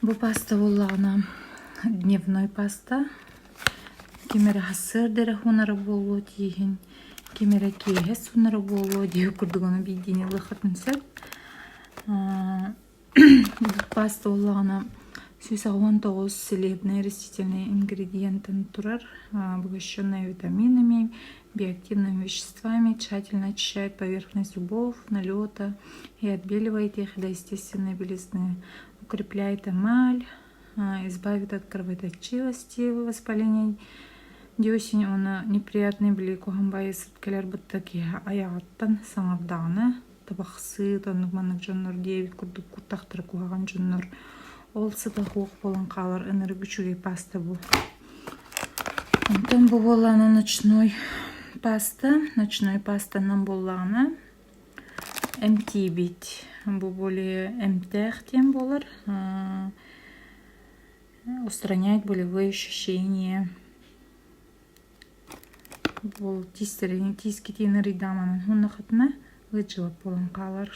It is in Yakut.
Бу паста буоллаҕына дневной паста. Ким эрэ сарсыарда эрэ уунара буолуо тииһин, ким эрэ киэһэ суунара буолуо диэх курдук ону биирдиини ылыаххытын сөп. Паста буоллаҕына 189 целебный растительный ингредиентын турар, обогащенная витаминами, биоактивными веществами, тщательно очищает поверхность зубов, налета и отбеливает их до естественной белизны, укрепляет эмаль, избавит от кровоточивости, воспаления десен уонна неприятный били куһаҕан баайы сыт кэлэр бытта киһи айаҕыттан саҥардаҕына табахсыт оннук маннык дьоннор диэбит курдук куртахтара куһаҕан дьоннор ол сыта суох буолан хаалар ынырык үчүгэй паста бу. Онтон бу буоллаҕына ночной паста. Ночной пастанан буоллаҕына эмтиибит. Бу более эмтээх диэн буолар. Устраняет болевые ощущения. Бу тиистэрин тиискитин ырыйдааманан хуннахытына ыдьылап буолан хаалар.